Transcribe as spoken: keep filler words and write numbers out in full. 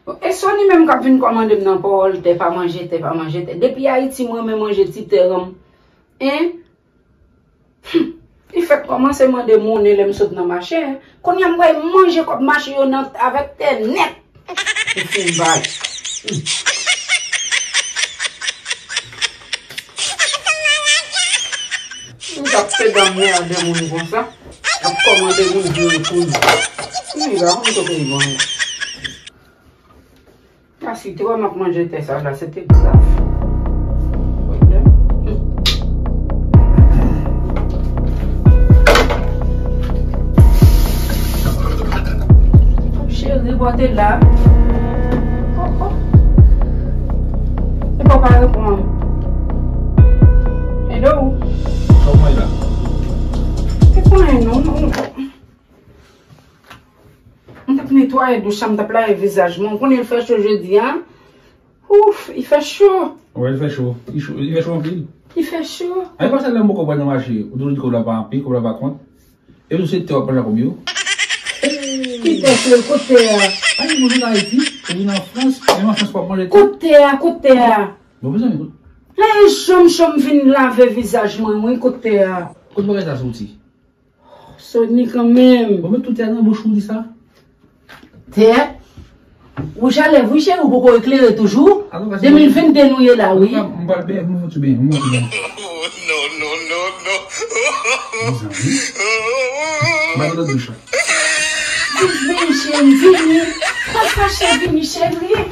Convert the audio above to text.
E Sony menm k ap vin kòmande m nan pawòl tè, pa manje tè, pa manje tè. Depi Ayiti, m renmen manje ti tè ranm. Hein? Hum. Li fèk kòmanse mande monnen lè m sot nan mache. Kounye a m pral manje kòb mache yo nan, avèk tè nèt. M fin bay. Hum. M t ap pede anmède moun konsa. Ap kòmande moun vire pou li. M pa konn kote l bon. Asi, te wè m ap manje tè sa la, se te grav. Cheri, bò te la. Oh, oh. E pa pa reponn. Hello. Kòman la? E pa non, non. M t ap netwaye douch la, m t ap lave vizaj mwen. Ou konnen l fè cho jodi a. Ouf, li fè cho. Wi, li fè cho. Li cho, li fè cho anpil. Li fè cho. Ay, pa sa lè m poko pran nan mache, ou toujou di kòb la pa anpil, kòb la pa kont. E tou se tè w ap manje kòb yo. Ki tè, cheri, kot tè a? Ay, ou vin Ayiti, ou vin an Frans, menm an Frans w ap manje tè. Kot tè a, kot tè a? Bon, mezanmi, kout. Ay, cho m, cho m vin lave vizaj mwen, wi, kot tè a? Kot bagay sa soti? Sony kanmenm. Bon, met tout tè nan bouch ou, di sa. Tè? Wouj a lèv, wi, cheri, ou poko eklere toujou. Alò, kase de mil venn de nou ye la, wi. Alò, m pral benyen, m fouti benyen, m fouti benyen. Non, non, non, non. Mezanmi. M pral lòt bouch la. Vini, cheri, vini. Pa fache, vini, cheri.